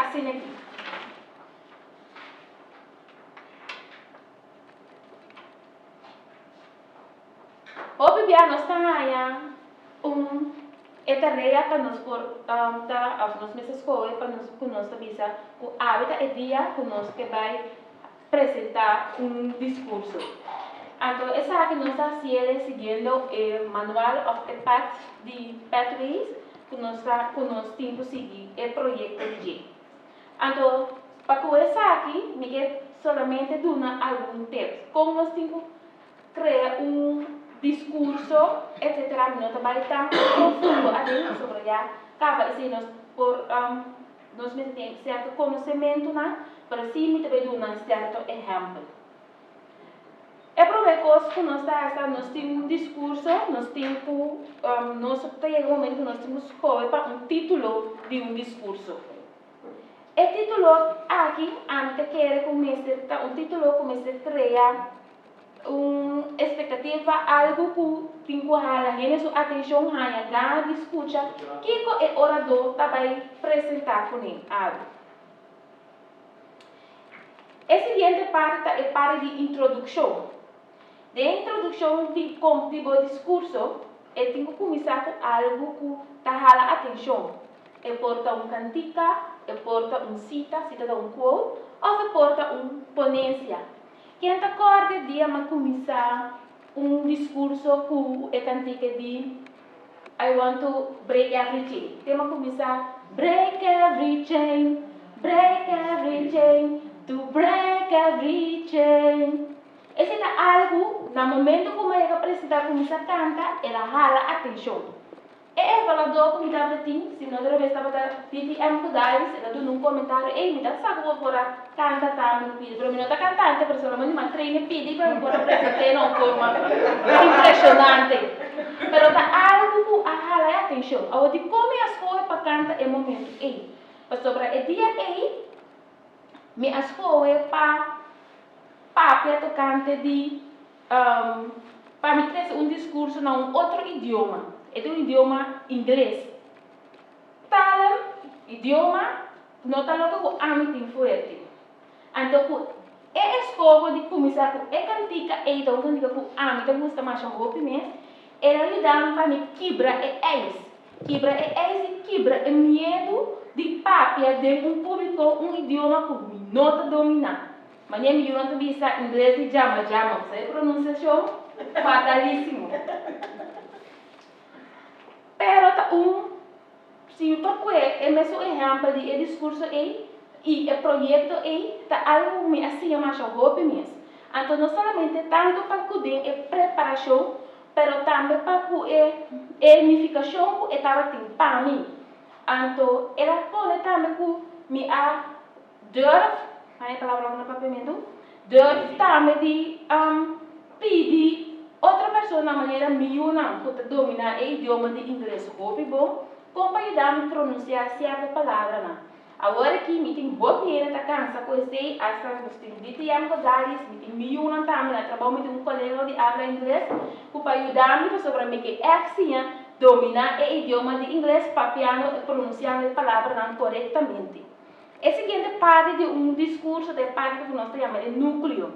Asina aki. Hopi bia nos ta haña un e tarea pa nos por ta òf nos mester skohe pa nos ku nos ta bisa ku awe ta e dia ku nos ke bai presentá un diskurso. Anto esaki nos ta hasiel siguiendo e manual òf e path di Pathways ku nos ta ku nos tin ku sigui e proyekto di dje. Anto pa ku esaki mi ke solamente duna algun tips kon nos tin ku krea un diskurso etsetera mi no ta bai tan profundo aden pasobra ya kaba esei nos por nos mester tin sierto konosementunan pero si mi ta bai duna sierto ehèmpel. E promé kos ku nos ta hasi ta nos tin un diskurso nos tin ku nos ta yega un momento ku nos tin ku skohe pa un título di un diskurso. E título aki ami ta kere ku mester ta un título ku mester krea un espektativa, algu ku tin ku hala hende su atenshon, haña gana di skucha kiko e oradó ta bai presentá kuné awe. E siguiente parti ta e parti di introdukshon. Den e introdukshon di di bo diskurso, e tin ku kuminsá ku algu ku ta hala atenshon. E por ta un kantika, e por ta un sita, sita ta un quote, òf e por ta un ponensia. Ken ta kòrda e dia m'a kuminsá un diskurso ku e kantika di I want to break every chain? Te m'a kuminsá, Break every chain, break every chain, to break every chain. Esei ta algu, na momento ku mi a yega presentá kuminsá kanta, el a hala atenshon. E evaluadó ku mi tabata tin, si no ta robes tabata DTM ku Darius, el a duna un komentario, Ey, mi ta sa ku bo por a kanta tambe un pidi, pero mi no ta kantante, pero solamente mi a train e pidi pa mi por a present'é na un forma impreshonante. Pero ta algu ku a hala e atenshon. Awor, dikon mi a skohe pa kanta e momentu ei? Pasobra e dia ei mi a skohe pa papia tokante di pa mi trese un diskurso na un otro idioma, e ta un idioma ingles. Talen, idioma, no ta loke ku ami tin fuerte. Anto ku e eskoho di kuminsá ku e kantika ei ta un kantika ku ami ta gusta masha hopi mes, el a yuda mi pa mi kibra e ijs. Kibra e ijs i kibra e miedu di papia den un públiko un idioma ku mi no ta dominá. Manera mi yunan ta bisa ingles di jama jama, bo sa e pronunciacion? Fatalísimo. Pero ta un, si mi por kue e mesun ehèmpel di e diskurso ei i e proyekto ei, ta algu ku mi a siña masha hopi mes. Anto no solamente tantu pa ku den e preparashon, pero tambe pa ku e e nifikashon ku e tabatin pa mi. Anto el a pone tambe ku mi a Durf, haña e palabra na papiamentu, durf tambe di pidi otro persona manera mi yunan ku ta dominá e idioma di ingles hopi bon, kon pa yuda mi pronunsiá sierto palabranan. Awor aki mi tin hopi hende ta kansa ku esei, asta nos tin DTM Gonzales, mi tin mi yunan tambe na trabou, mi tin un kolega di abla ingles ku pa yuda mi pasobra mi ke ègt siña dominá e idioma di ingles papiando i pronunsiando e palabranan korektamente. E siguiente parti di un diskurso ta e parti ku nos ta yama e núkleo.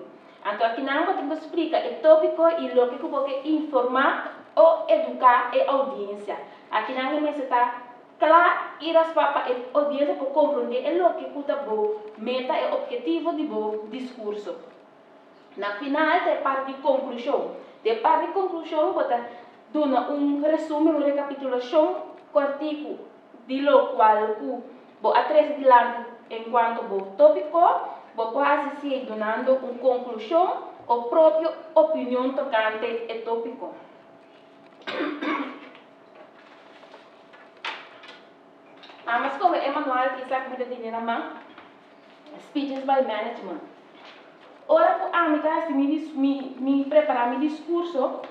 Anto akinan bo tin ku splika e tópiko i loke ku bo ke informá o eduká e oudiensia. Akinan e mester ta kla i raspá pa e oudiensia por komprondé e loke ku ta bo meta, e ophetivo di bo diskurso. Na final ta e parti di konklushon. Den e parti di konklushon bo ta duna un resumen, un rekapitulashon kòrtiku di lokual ku bo a trese dilanti enkuanto bo tópiko. Bo por hasi esei dunando un konklushon o propio opinion tokante e tópiko. Amo skohe e manual di Isaac mi ta tene na man. Speeches by Management. Ora ku ami ta hasi mi mi mi prepará mi diskurso,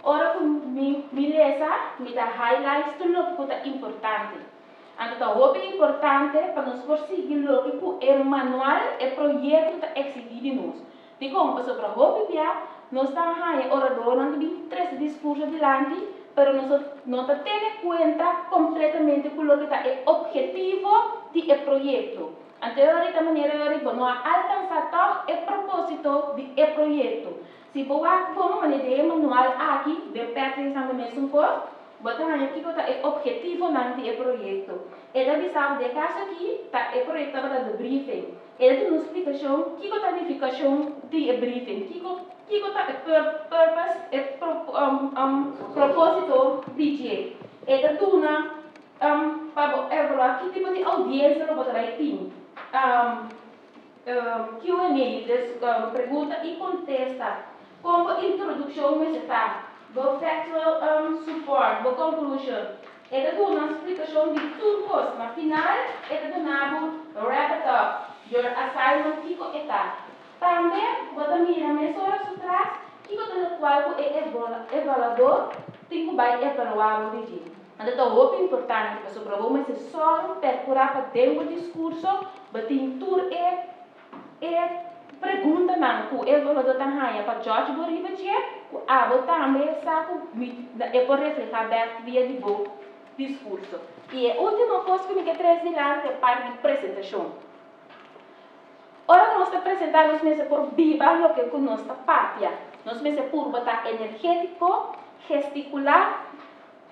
ora ku mi mi lesa, mi ta highlights tur loke ku ta importante. Anto ta hopi importante pa nos por sigui loke ku e manual, e proyekto ta eksigí di nos. Dikon? Pasobra hopi bia nos ta haña oradornan ta bin trese diskurso dilanti, pero nos no ta tene kuenta kompletamente ku loke ta e ophetivo di e proyekto. Anto e ora ta manera e ora bo no a alkansá tòg e propósito di e proyekto. Si bo wak bon manera den e manual aki, den Pathways nan ta mesun kos, bo ta haña kiko ta e ophetivonan di e proyekto. E ta bisa bo den e kaso aki ta e proyekto tabata de briefing. E ta duna un splikashon kiko ta nifikashon di e briefing, kiko kiko ta e purpose, e propósito di dje. E ta duna pa bo evaluá ki tipo di oudiensia lo bo ta bai tin. Q&A, dus pregunta i kontesta, kon bo introdukshon mester ta, bo factual support, bo conclusion. E ta duna splikashon di tur kos. Na final e ta duna bo wrap it up, your assignment kiko e ta. Tambe bo ta mira mesora su tras kiko ta lokual ku e evaluador tin ku bai evaluá bo di dje. Anto ta hopi importante pasobra bo mester sòru perkurá pa den bo diskurso bo tin tur e e preguntanan ku e evaluador ta haña pa judge bo riba dje ku abo tambe sa ku e por reflehá bèk via di bo diskurso. I e último kos ku mi ke trese dilanti ta e parti di presentashon. Ora nos ta presentá nos mester por biba loke ku nos ta papia. Nos mester purba ta energétiko, gestikulá,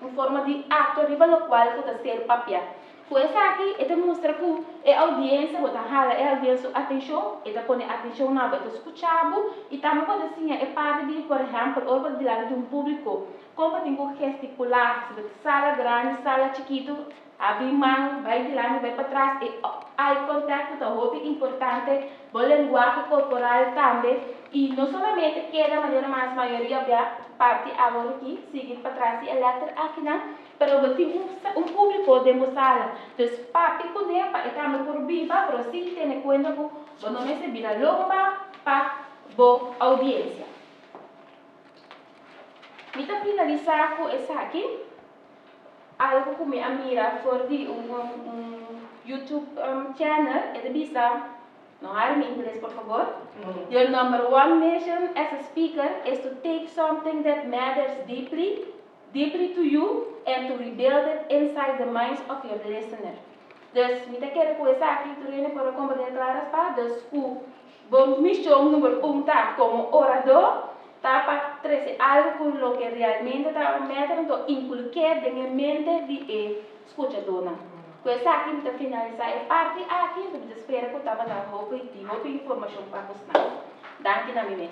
un forma di akto riba lokual ku ta ser papiá. Ku esaki e ta mustra ku e oudiensia, bo ta hala e oudiensia su atenshon, e ta pone atenshon na bo, e ta skucha bo i tambe bo ta siña e parti di, por ehèmpel, ora bo ta dilanti di un públiko, kon bo tin ku gestikulá, si ta sala grandi, sala chikitu. Habri man, bai dilanti, bai patras, e eye contact ku ta hopi importante, bo lenguahe korporal tambe, i no solamente keda manera mas mayoria bia parti awor aki, sigui patras di e lèter akinan, pero bo tin un un públiko den bo sala. Dus papia kuné pa e tambe por biba, pero sí tene kuenta ku bo no mester bira lomba pa bo oudiensia. Mi ta finalisá ku esaki. Algo ku mi a mira for di un YouTube channel, e ta bisa, no hari mi ingles por fabor, Your number one mission as a speaker is to take something that matters deeply, deeply to you and to rebuild it inside the minds of your listener. Dus mi ta kere ku esaki tur hende por a komprende kla raspa, dus ku Bo mishon number un ta komo oradó ta pa trese algu ku loke realmente ta meta anto inkulké den e mente di e skuchadónan. Ku esaki mi ta finalisá e parti aki, anto mi ta spera ku tabata hopi di hopi informashon pa bosnan. Danki na mi mes.